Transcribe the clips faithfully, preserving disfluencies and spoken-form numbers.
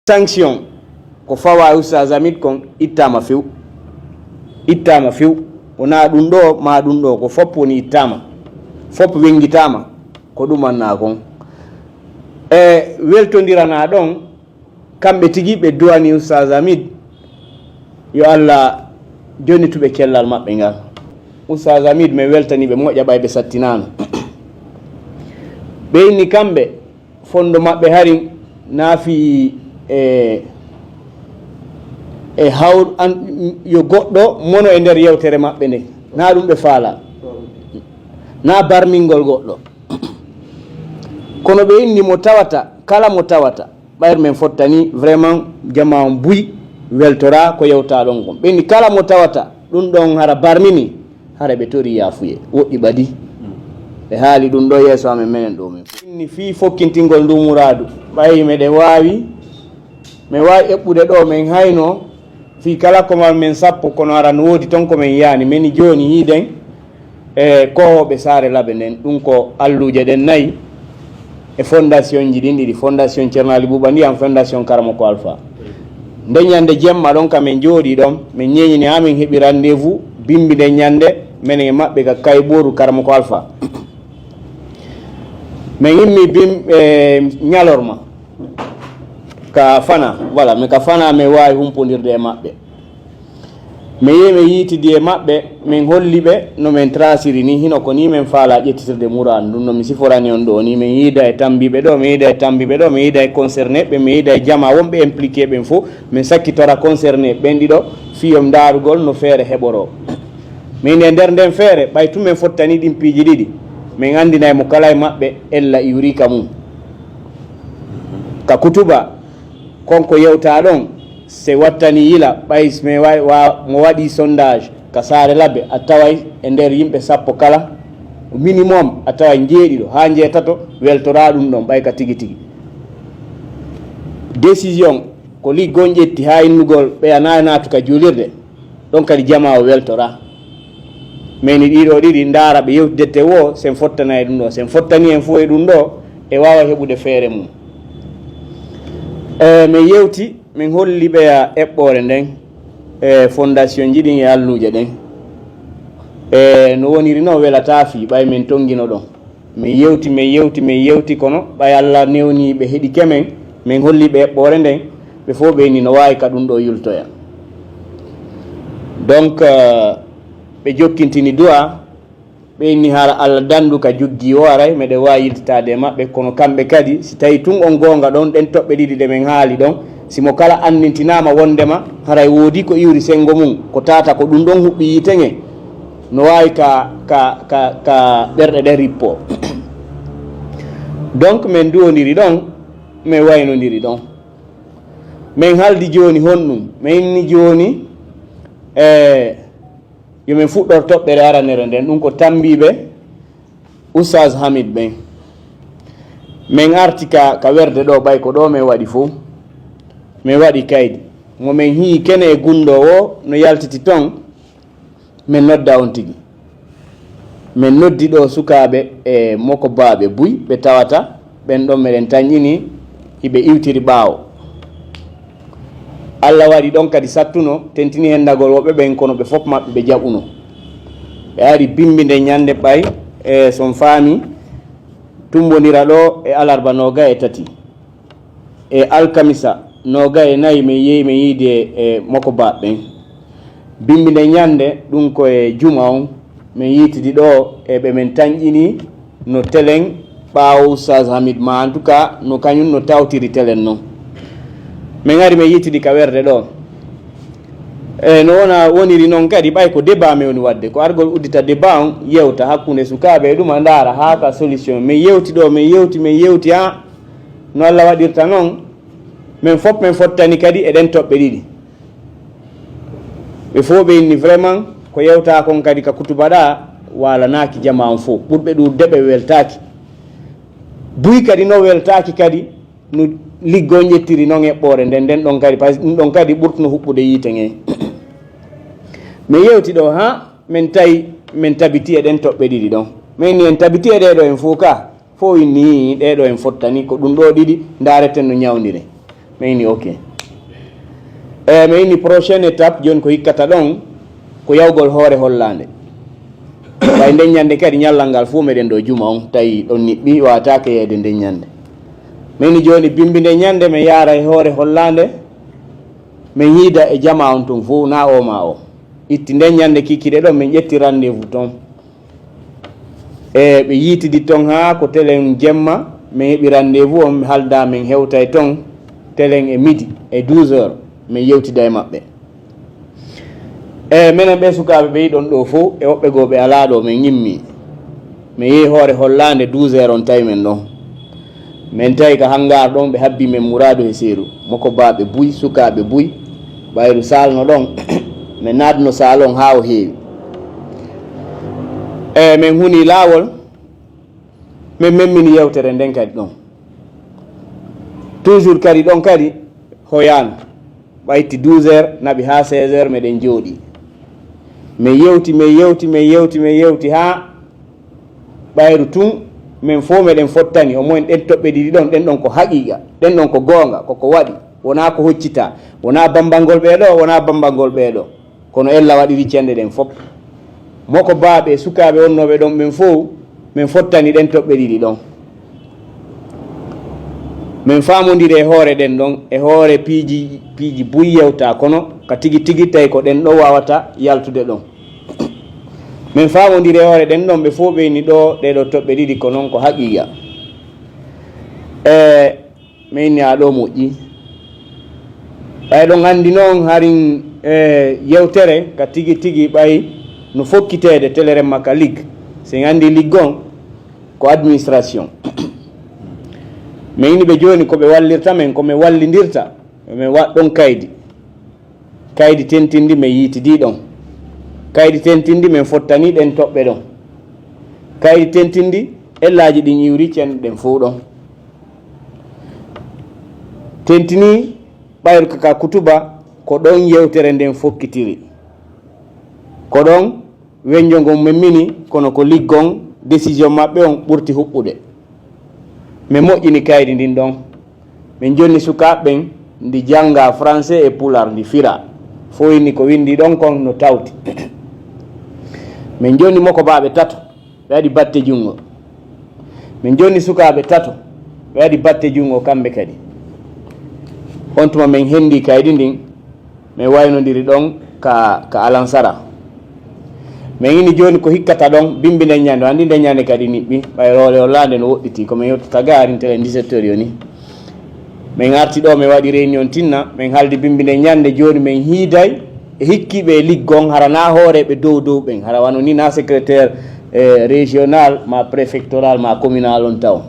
Sanction ko fawa Oustaz Hamid kon ittama few. Ittama few. Wona ɗum ɗo, ma ɗum ɗo, ko fop woni ittama. Fop wengitama. Ko ɗum anna kon. E weltondirana ɗon, kamɓe tigi ɓe duwani Oustaz Hamid, yo Allah jonnituɓe cellal maɓɓe ngal. Oustaz Hamid, min weltani ɓe moƴƴa ɓay ɓe sattinano. Ɓe inni kamɓe, fondo maɓɓe hari naafi e, e hawr-, an, yo goɗɗo mono e nder yewtere maɓɓe nde. Na ɗum ɓe faala. Na barmingol goɗɗo. Kono ɓe inni mo tawata, kala mo tawata, ɓayr men fottani, vraiment, jama on buy, weltora ko yewta ɗon kon. Ɓe inni kala mo tawata, ɗum ɗon hara barmini, hara ɓe tori yaafuye, woɗɗi ɓadi. Ɓe haali ɗum ɗo yeeso amen menen ɗo men. Inni fii fokkintingol ndu muraadu, ɓay meɗen waawi, men waawi eɓɓude ɗo men hayno, fii kala ko mar men sappo, kono hara no woodi ton ko men yaani, meni jooni hiiden, e kohoɓe saare labe nden, ɗum ko alluuje ɗen nayi e fondation ji ɗin ɗiɗi, fondation Ceerno Ali Buuba Ndiyam, fondation Karamoko Alpha. Nde ñande jemma ɗon ka men jooɗi ɗon, men ñeñini haa men heɓi rendez-vous, bimbi nden ñande, menen e maɓɓe ka Kayɓooru Karamoko Alpha. Men immi bim-, e, ñalorma ka Fana, voilà, mais ka Fana men waawi humpondirde e maɓɓe. Mi yehi, mi yiitidi e maɓɓe, min holli ɓe no min traciri ni, hino ko ni min faalaa ƴettitirde muraadu ndun, no mi siforani on ɗoo ni. Min yiida e tambiiɓe ɗoo, min yiida e tambiiɓe ɗoo, min yiida e concerné ɓe, min yiida e jamaa wonɓe impliqué ɓen fof. Min sakkitora concerné ɓen ɗiɗo, fii yo ndaarugol no feere heɓoroo. Min e nder nden feere, ɓay tun min fottani ɗin piiji ɗiɗi, min anndinay mo kala e maɓɓe ella iwri ka mum. Ka kutuba, kon ko yewtaa ɗon, se wattani yila, ɓay s-, mi wa-, wa-, mo waɗi sondage ka Saare Labbe, a taway e nder yimɓe sappo kala, minimum, a taway njeeɗiɗo haa njeetato weltoraa ɗum ɗon, ɓay ka tigi tigi. Décision ko liggo on ƴetti haa innugol ɓeya na naatu ka juulirde, ɗon kadi jamaa o weltoraa. Min ni ɗiɗo ɗiɗi ndaara ɓe yewtidete wo, sen fottana e ɗum ɗo. Sen fottani en fof e ɗum ɗo, e waawa heɓude feere mum. E, min yewti, min holli ɓeya eɓɓoore nden, e fondation ji ɗin e alluuje ɗen. E, no woniri noon welataa fii, ɓay min tongino ɗon. Min yewti, min yewti, min yewti, kono ɓay Alla newni ɓe heɗike men, min holli ɓe eɓɓoore nden, ɓe fof ɓe inni no waawi ka ɗum ɗo yultoya. Donc, euh, ɓe jokkintini du'a, ɓe inni hara Alla dandu ka juggi o aray, meɗen waawi yiltitaade e maɓɓe, kono kamɓe kadi, si tawi tun on goonga ɗon, ɗen toɓɓe ɗiɗi ɗe min haali ɗon, si mo kala anndintinaama wonndema haray woodi ko iwri senngo mum, ko tata ko ɗum ɗon huɓɓi yiite nge, no waawi ka, ka, ka, ka ɓerɗe ɗen rippo. Donc, min duwondiri ɗon, min waynondiri ɗon. Min haldi jooni honɗum? Min inni jooni, e, yo min fuɗɗor toɓɓere aranere nden, ɗum ko tambiiɓe Oustaz Hamid ɓen. Min arti ka, ka werde ɗo, ɓay ko ɗo min waɗi fof. Min waɗi kaydi. Mo min hii kene e gunndoowo no yaltiti ton, min nodda on tigi. Min noddi ɗo sukaaɓe e mokobaaɓe buy ɓe tawata ɓen ɗon meɗen tanƴini, hiɓe iwtiri ɓaawo. Alla waɗi ɗon kadi sattuno, tentini hendagol woɓɓe ɓen, kono ɓe fof maɓɓe ɓe jaɓuno. Ɓe ari bimbi nde ñande ɓay, e son faami, tumbondira ɗo e alarba noga e tati. E alkamisa noga e nayi min yehi min yiide e mokobaaɓe ɓen. Bimbi nde ñande, ɗum ko e juma on, min yiitidi ɗo e ɓe min tanƴini no telen ɓaawo Oustaz Hamid, ma en tout cas no kañum no tawtiri telen non. Min ari min yiitidi ka werde ɗo. E no wona woniri non kadi, ɓay ko débat min woni waɗde, ko argol uddita débat on, yewta hakkunde sukaaɓe e ɗum, a ndaara haa ka solution. Min yewti ɗo, min yewti, min yewti, a no Alla waɗirta non, min fof min fottani kadi e ɗen toɓɓe ɗiɗi. Ɓe fof ɓe inni vraiment ko yewta kon kadi ka kutuba ɗa waalanaaki jamaa on fof. Ɓurɓe ɗuuɗde ɓe weltaaki. Buy kadi no weltaaki kadi no liggo ƴettiri non eɓɓoore nden, nden ɗon kadi, par ce que ɗum ɗon kadi ɓurtuno huɓɓude yiite nge. Min yewti ɗo haa min tawi min tabiti e ɗen toɓɓe ɗiɗi ɗon. Min inni en tabiti e ɗee ɗo en fof ka. Fof inni ɗee ɗo en fottani ko ɗum ɗo ɗiɗi, ndaareten no ñawndire. Mi inni ok. E mi inni prochaine étape, jooni ko hikkata ɗon ko yawgol hoore hollaande. Ɓay nden ñannde kadi, ñallal ngal fuu meɗen ɗo juma on, tawi ɗon niɓɓi, waataake yeeyde nden ñannde. Mi inni jooni bimbi nden ñannde, mi yaara e hoore hollaande, mi yiida e jamaa on tun fuu, naa o maa o. Itti nden ñannde kikiɗe ɗon, min ƴetti rendez-vous ton. E ɓe yiitidi ton haa ko telen jemma, min heɓi rendez-vous on, mi halda min hewtay ton, telen e midi, e douze heures, min yewtida e maɓɓe. E menen ɓe sukaaɓe ɓe yiɗon ɗo fow, e woɓɓe goo ɓe alaa ɗo, min immi. Min yehi hoore hollaande douze heures on tawi men ɗon. Min tawi ka hangar ɗon, ɓe habbi men muraadu e seeru. Moko baaɓe buy, sukaaɓe buy. Ɓayru saal no ɗon. Min naatno saal on haa o heewi. E min huni laawol, min memmini yewtere nden kadi ɗon. Toujours kadi ɗon kadi, hoyaano. Ɓayti douze heures, naɓi haa seize heures, meɗen jooɗi. Min yewti, min yewti, min yewti, min yewti haa ɓayru tun, min fow meɗen fottani, o moyen ɗen toɓɓe ɗiɗi ɗon, ɗen ɗon ko haqiiqa, ɗen ɗon ko goonga, ko ko waɗi. Wonaa ko huccita, wonaa bambangol ɓee ɗo, wonaa bambangol ɓee ɗo. Kono ella waɗiri cenɗe ɗen fow. Moko baaɓe e sukaaɓe wonnooɓe ɗon ɓen fow, min fottani ɗen toɓɓe ɗiɗi ɗon. Min faamondiri e hoore ɗen ɗon, e hoore piiji, piiji buy yewta, kono ka tigi tigi tawi ko ɗen ɗo waawata yaltude ɗon. Min faamondiri e hoore ɗen ɗon, ɓe fow ɓe inni ɗo, ɗee ɗo toɓɓe ɗiɗi ko non ko haqiiqa. E Mi inni a ɗo moƴƴi. Ɓay ɗon anndi noon harin, e, yewtere ka tigi tigi ɓay no fokkiteede Telerema ka Ligue. Si en anndi Ligue on ko administration. Mi inni ɓe jooni ko ɓe wallirta men, ko ɓe wallindirta, ɓe waɗ ɗon kaydi. Kaydi tentindi men yiitidii ɗon. Kaydi tentindi men fottanii ɗen toɓɓe ɗon. Kaydi tentindi ellaaji ɗin iwri cenɗe ɗen fow ɗon. Tentinii ɓayru ka, ka kutuba ko ɗon yewtere nden fokkitiri. Ko ɗon wennjo ngon memmini, kono ko Ligue on, décision maɓɓe on ɓurti huɓɓude. Min moƴƴini kaydi ndin ɗon. Min jonni sukaaɓe ɓen ndi jannga français e pulaar, ndi fira. Fow inni ko winndi ɗon kon no tawti. Min jonni moko baaɓe tato, ɓe waɗi batte junngo. Min jonni sukaaɓe tato, ɓe waɗi batte junngo kamɓe kadi. On tuma min henndi kaydi ndin, min waynondiri ɗon ka, ka alansara. Min ini jooni ko hikkata ɗon, bimbi nden ñande, anndi nden ñande kadi niɓɓi, ɓay roole o laande no woɗɗiti, ko min yottata ga arin tele dix-sept heures yoni. Min arti ɗo, min waɗi réunion tinna, min haldi bimbi nden ñande, jooni min hiiday e hikkiiɓe e Ligue on, hara na hooreeɓe dow dow ɓen, hara wano ni na secrétaire, eh, régional, ma préfectoral, ma communal on taw.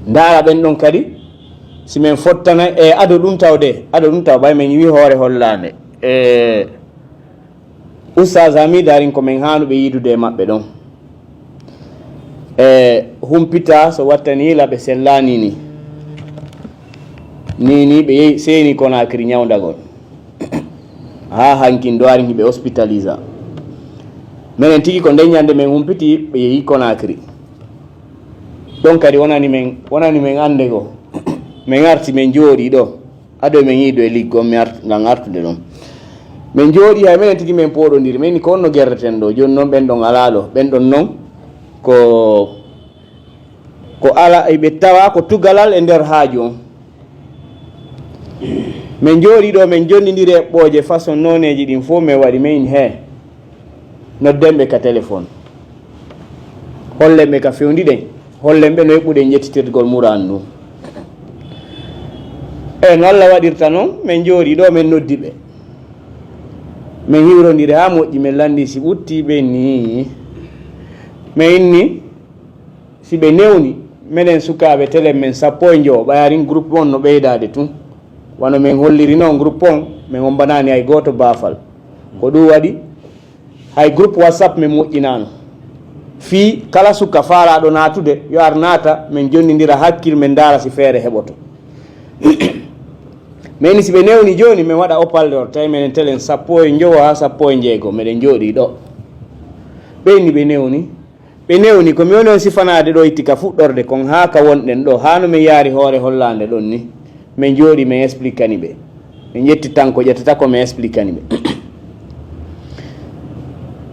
Ndaara ɓen ɗon kadi, si min fottana, e ado ɗum taw de, ado ɗum taw, ɓay min wi hoore hollaande. E Oustaz Hamid arin ko min haanuɓe yiidude e maɓɓe ɗon. E humpita so wattani la ɓe sellaani ni. Ni, ni ɓe yehi seeni Conakry ñawndagol. Haa hankin do arin hiɓe hospitalisa. Menen tigi ko nden ñande min humpiti ɓe yehi Conakry. Ɗon kadi wonani min, wonani min annde goo. Min arti min jooɗii ɗo. Ado min yiido e Ligue on, mi art-, ngam artude ɗon. Min jooɗii, hay menen tigi min pooɗondiri. Min ko honno gerreten ɗo. Jooni noon ɓen ɗon alaa ɗo. Ɓen ɗon noon ko, ko ala, ɓe tawa ko tugalal e nder haaju on. Min jooɗii ɗo, min jonnindiri eɓɓooje façon nooneeji ɗin fow min waɗi, min hee. Nodden ɓe ka téléphone. Hollen ɓe ka fewndi ɗen. Hollen ɓe no eɓɓuɗen ƴettitirgol muraadu ndun. E no Allah waɗirta non, min jooɗii ɗo, min noddi ɓe. Min hiwrondiri haa moƴƴi, min lanndii si ɓuttii ɓe nii. Min inni, si ɓe newni, menen sukaaɓe telen men sappo e njowo, ɓay arin groupe on no ɓeydaade tun. Wano min holliri non groupe on, min hombanaani hay gooto baafal. Ko ɗum waɗi, hay groupe WhatsApp min moƴƴinaano. Fii kala suka faalaaɗo naatude, yo ar naata, min jonnindira hakkil, min ndaara si feere heɓoto. Min si ɓe newni jooni, min waɗa haut-parleur, tawi menen telen sappo e njowo haa sappo e njeego, meɗen jooɗii ɗo. Ɓe inni ɓe newni. Ɓe newni, ko mi woni on sifanaade ɗo itti ka fuɗɗorde kon haa ka wonɗen ɗo, haa no min yaari hoore hollaande ɗon ni. Min njooɗi, min expliquani ɓe. Min ƴetti tan ko ƴettata ko, min expliquani ɓe.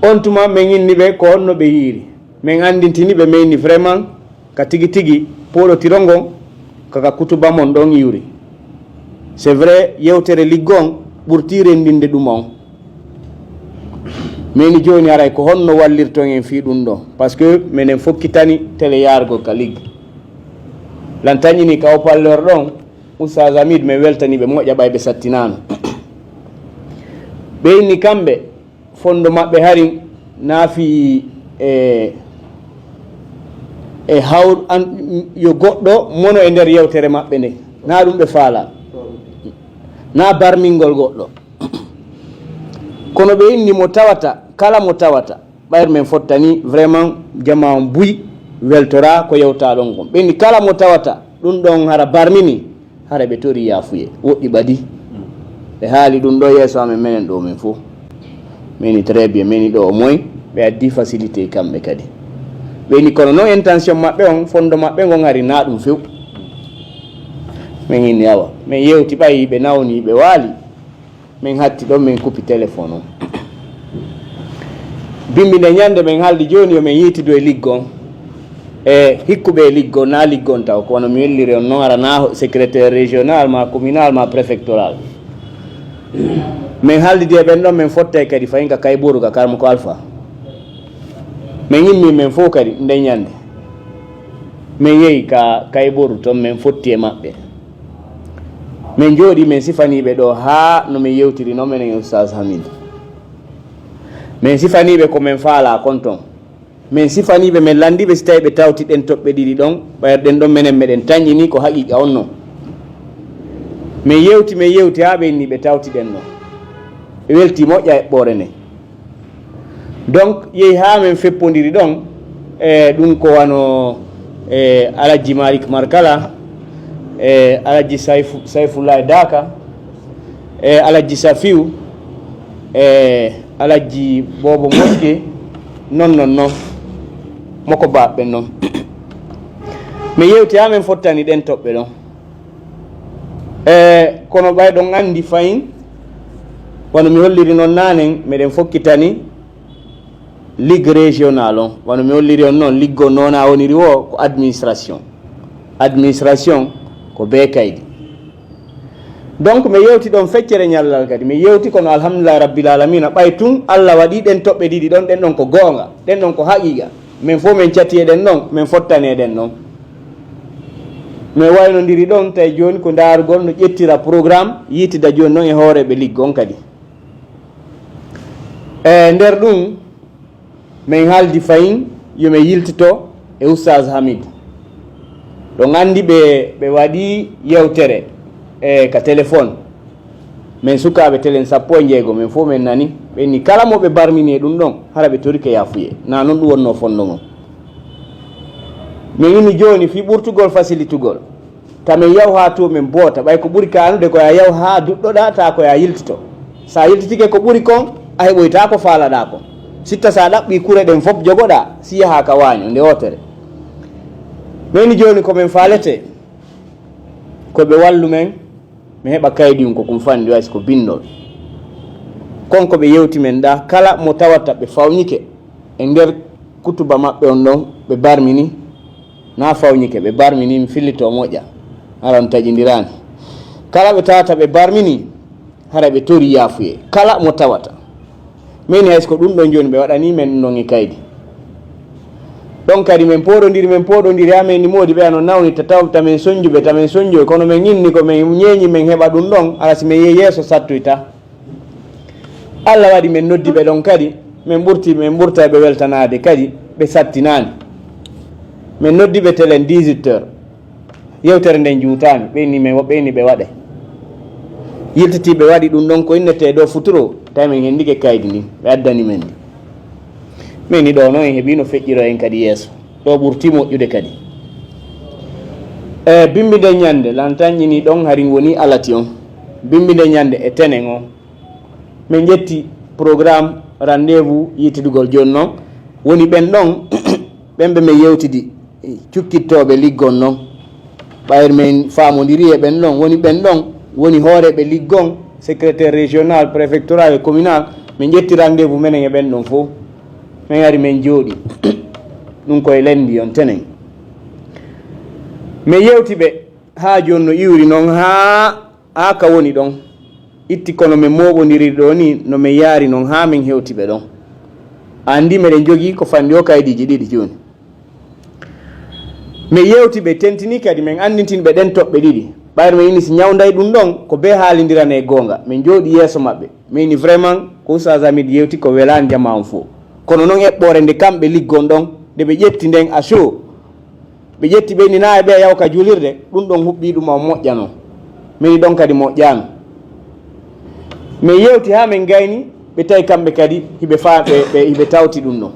On tuma, min inni ɓe ko honno ɓe yiiri. Min anndintini ɓe, min inni vraiment, ka tigi tigi, pooɗotiro ngon, kaka kutuba mon ɗon yuri. C'est vrai, yewtere liggo on ɓurti renndinde ɗum on. Min inni jooni haray ko honno wallirton en fii ɗum ɗon. Parce que minen fokkitani télé yaargol ka liggo. Lan tañini ka haut-parleur ɗon, Oustaz Hamidou, min weltani ɓe moƴƴa ɓay ɓe sattinaano. Ɓe inni kamɓe, fondo maɓɓe hari naafi e, e hawr-, an, yo goɗɗo mono e nder yewtere maɓɓe nde. Na ɗum ɓe faala. Na barmingol goɗɗo. Kono ɓe inni mo tawata, kala mo tawata, ɓayri min fottani vraiment jamaa on buy weltora ko yewta ɗon kon. Ɓe inni kala mo tawata ɗum ɗon hara barmini, hara ɓe tori yaafuye. Woɗɗi ɓadi. Ɓe haali ɗum ɗo yeeso amen, menen ɗo men fof. Min inni très bien, min inni ɗo o moy, ɓe addi facilité kamɓe kadi. Ɓe inni kono non intention maɓɓe on, fondo maɓɓe ngon hari na ɗum few. Min inni awa. Min yewti ɓay ɓe nawni, ɓe waali. Min hatti ɗon, min kupi téléphone on. Bimbi nde ñande min haaldi jooni yo min yiitidu e liggo on. E hikkuɓe e liggo on, na liggo on taw, ko wano mi welliri on non, hara na secrétaire régional, ma communal, ma préfectoral. Min haaldidi e ɓen ɗon, min fottay kadi fayin ka Kayboru ka Karamoko Alpha. Min immi min fof kadi nde ñande. Min yehi ka Kayboru ton, min fotti e maɓɓe. Min jooɗi, min sifani ɓe ɗo haa no min yewtiri non menen e Oustaz Hamidou. Min sifani ɓe ko min faala kon ton. Min sifani ɓe, min lanndi ɓe si tawi ɓe tawti ɗen toɓɓe ɗiɗi ɗon, ɓayri ɗen ɗon menen meɗen tanƴini ko haqiqa on non. Min yewti, min yewti haa ɓe inni ɓe tawti ɗen non. Ɓe welti moƴƴa eɓɓoore nden. Donc, yehi haa min feppondiri ɗon, e ɗum ko wano, e Alhaji Malik Markala, e Alhaji Saifu-, Saifullahi Daka, e Alhaji Safiu, e Alhaji Bobo Moske, non, non, non. Moko baɓɓe non. Mi yewti haa min fottani ɗen toɓɓe ɗon. E kono ɓay ɗon anndi fayin, wano mi holliri non naanen, meɗen fokkitani ligue régional on. Wano mi holliri on non, ligue on non a woniri wo ko administration. Administration ko bee kaydi. Donc mi yewti ɗon feccere ñallal kadi. Mi yewti kono alhamdulillahi rabbil alamina. Ɓay tun Allah waɗi ɗen toɓɓe ɗiɗi ɗon, ɗen ɗon ko goonga, ɗen ɗon ko haqiqa. Min fof min cati e ɗen ɗon, min fottani e ɗen ɗon. Min waynondiri ɗon, tawi jooni ko ndaarugol no ƴettira programme, yiitida jooni non e hooreeɓe ligue on kadi. E nder ɗum, min haaldi fayin yo min yiltito e Oustaz Hamidou. Ɗon anndi ɓe, ɓe waɗi yewtere e ka téléphone. Min sukaaɓe telen sappo e jeego, min fof min nani. Ɓe inni kala mo ɓe barmini e ɗum ɗon, hara ɓe torike yaafuye. Na non ɗum wonno fondo ngon. Min inni jooni fii ɓurtugol fasilitugol. Ta min yaw haa to min boota, ɓay ko ɓuri kaanude ko a yaw haa duɗɗoɗaa, ta ko a yiltito. Sa yiltitike ko ɓuri kon, a heɓoytaa ko faalaɗaa kon. Sitta sa ɗaɓɓi kure ɗen fof jogoɗaa, si yahaa ka waaño nde wootere. Min inni jooni ko min faalete, ko ɓe wallu min, mi heɓa kaydi un ko kum fanndi, way si ko binndol. Kon ko ɓe yewti min ɗa, kala mo tawata ɓe fawñike e nder kutuba maɓɓe on ɗon, ɓe barmini, na fawñike, ɓe barmini, mi fillito moƴƴa, hara on taƴindiraani. Kala ɓe tawata ɓe barmini, hara ɓe tori yaafuye. Kala mo tawata. Min hay so ko ɗum ɗon jooni ɓe waɗani min ɗum ɗon e kaydi. Ɗon kadi min pooɗondiri, min pooɗondiri haa min ni moodi ɓe ano nawni ta taw ta min sonjuɓe, ta min sonjuɓe. Kono min inni ko min ñeeñi min heɓa ɗum ɗon, hara si min yehi yeeso sattoyta. Allah waɗi min noddi ɓe ɗon kadi, min ɓurti, min ɓurta ɓe weltanaade kadi, ɓe sattinaani. Min noddi ɓe telen dix-huit heures. Yewtere nden juutaani, ɓe inni min, ɓe inni ɓe waɗay. Yiltiti ɓe waɗi ɗum ɗon ko innetee ɗo futuro, tawi min henndike kaydi ndin, ɓe addani min ndi. Min ni ɗo noon en heɓii no feƴƴiro en kadi yeeso. Ɗo ɓurti moƴƴude kadi. E bimbi nden ñande, lan tañƴini ɗon hari woni alati on. Bimbi nden ñande e tenen on. Min ƴetti programme rendez-vous yiitidugol jooni noon. Woni ɓen ɗon, ɓen ɓe min yewtidi, cukkittooɓe liggon noon. Ɓayri men faamondiri e ɓen ɗon, woni ɓen ɗon, woni hooreeɓe liggon, secrétaire régional, préfectoral e communal, min ƴetti rendez-vous menen e ɓen ɗon fof. Min ari min jooɗi. Ɗum koye lenndi on tenen. Min yewti ɓe haa jooni no iwri noon, haa, haa ka woni ɗon. Itti kono min mooɓondiri ɗo ni, no min yaari noon haa min hewti ɓe ɗon. Anndi meɗen jogii ko fanndi o kaydiiji ɗiɗi jooni. Min yewti ɓe, tentini kadi, min anndintini ɓe ɗen toɓɓe ɗiɗi. Ɓayri min inni si ñawnday ɗum ɗon, ko bee haalindirane goonga. Min jooɗi yeeso maɓɓe. Min inni vraiment, ko Oustaz Hamid yewti ko welaani jamaa on fof. Kono noon eɓɓoore nde kamɓe liggon ɗon, nde ɓe ƴetti nden à chaud, ɓe ƴetti ɓe inni na e ɓe yaw ka juulirde, ɗum ɗon huɓɓi ɗum o moƴƴano. Min ɗon kadi moƴƴaano. Min yewti haa min gayni, ɓe tawi kamɓe kadi hiɓe fa-, ɓe, ɓe, hiɓe tawti ɗum ɗon.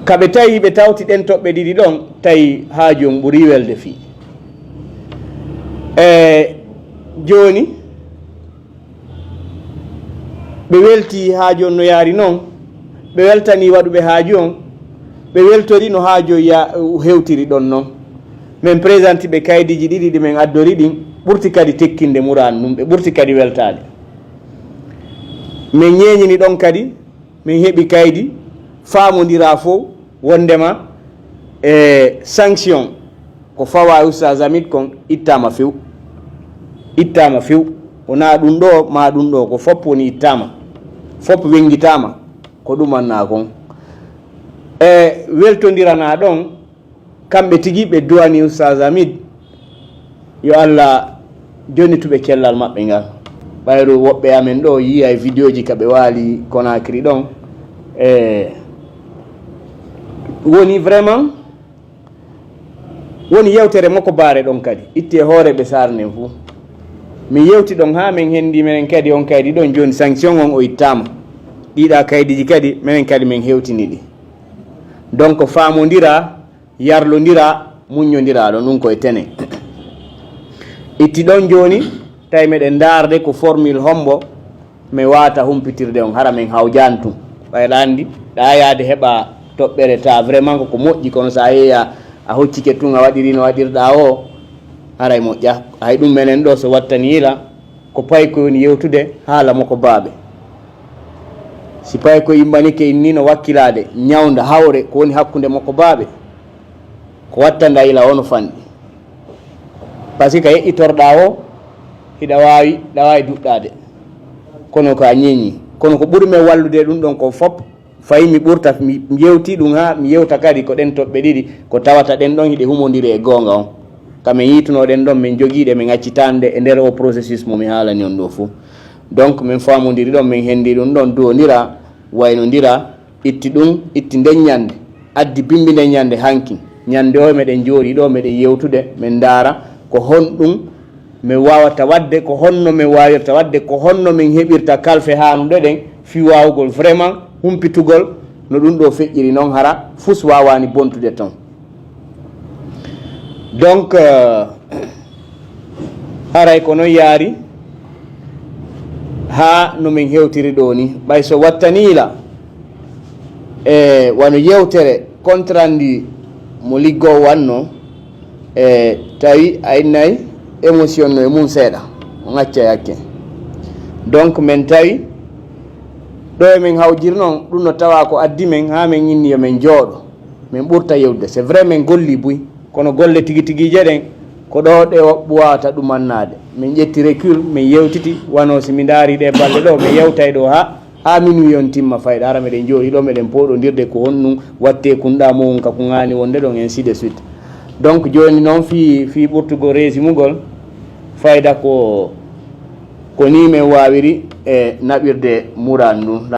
Ka ɓe tawi hiɓe tawti ɗen toɓɓe ɗiɗi ɗon, tawi haa jooni ɓuri welde fii. E jooni, ɓe welti haa jooni no yaari noon, ɓe weltanii waɗuɓe haaju on, ɓe weltori no haaju on ya-, hewtiri ɗon noon. Min présenté ɓe kaydiiji ɗiɗi ɗi min addori ɗin, ɓurti kadi tekkinde muraadu ndun, ɓe ɓurti kadi weltaade. Min ñeeñini ɗon kadi, min heɓi kaydi, faamondiraa fof, wonndema e sanction ko fawaa e Oustaz Hamid kon ittaama few. Ittaama few. Wonaa ɗum ɗoo, maa ɗum ɗoo, ko fof woni ittaama. Fof wenngitaama ko ɗumannaa kon. E weltondiranaa ɗon, kamɓe tigi ɓe duwani Oustaz Hamid, yo Allah jonnituɓe cellal maɓɓe ngal. Ɓayru woɓɓe amen ɗo yiya e vidéo ji ka ɓe waali Conakry ɗon. E woni vraiment, woni yewtere makko baare ɗon kadi. Itti e hoore ɓe saare nden fuu. Min yewti ɗon haa min henndi menen kadi on kaydi ɗon jooni sanction on o ittaama. Ɗiɗa kaydiiji kadi menen kadi min hewtini ɗi. Donc faamondira, yarlondira, muññondira ɗon, ɗum koye tene. Itti ɗon jooni, tawi meɗen ndaarde ko formule hombo mi waata humpitirde on, hara min hawjaani tun. Ɓay ɗa anndi, ɗa yaade heɓa toɓɓere ta vraiment ko ko moƴƴi, kono so a yeeya a hoccike tun a waɗiri no waɗirɗa o, haray moƴƴa. Hay ɗum menen ɗo so wattani yila, ko paykoy woni yewtude haala mo ko baaɓe. Si paykoy yimɓanike inni no wakkilaade, ñawnda, hawre ko woni hakkunde mo ko baaɓe, ko wattanda yila o no fanɗi. Parce que ka yeƴƴitorɗa o, hiɗa waawi, ɗa waawi duɗɗaade. Kono ko a ñeeñi. Kono ko ɓuri men wallude ɗum ɗon ko fop, fayi mi ɓurta, mi, mi yewti ɗum haa mi yewta kadi ko ɗen toɓɓe ɗiɗi, ko tawata ɗen ɗon hiɗe humondiri e goonga on. Ka min yiituno ɗen ɗon, min jogiiɗe, min accitaande e nder o processus mo mi haalani on ɗo fuu. Donc, min faamondiri ɗon, min henndi ɗum ɗon, duwondira, waynondira, itti ɗum, itti nden ñande, addi bimbi nden ñande hanki. Ñande o meɗen jooɗi ɗo, meɗen yewtude, min ndaara ko honɗum min waawata waɗde, ko honno min waawirta waɗde, ko honno min heɓirta kalfe haanuɗe ɗen fii waawugol vraiment humpitugol no ɗum ɗo feƴƴiri non, hara fus waawaani bontude ton. Donc, euh, haray ko non yaari haa no min hewtiri ɗo ni. Ɓay so wattaniila e wano yewtere contrandi mo liggoowo wanno, e tawi a innay émotion no e mum seeɗa, o ŋacca yakke. Donc min tawi ɗo e min hawjiri non, ɗum no tawa ko addi min haa min inni yo min jooɗo, min ɓurta yewde. C'est vrai min golli buy, kono golle tigi tigiije ɗen ko ɗo ɗe o ɓuwata ɗumannaade. Min ƴetti recul, min yewtiti, wano si mi ndaari ɗe balɗe ɗo, min yewtay ɗo haa, haa minuit on timma fayda. Hara meɗen jooɗi ɗo, meɗen pooɗondirde ko honɗum watte kunɗa mowun ka kuŋaani wonde ɗon, ainsi de suite. Donc jooni noon fii, fii ɓurtugol reesimugol fayda ko, ko ni min waawiri e naɓirde muraadu ndun.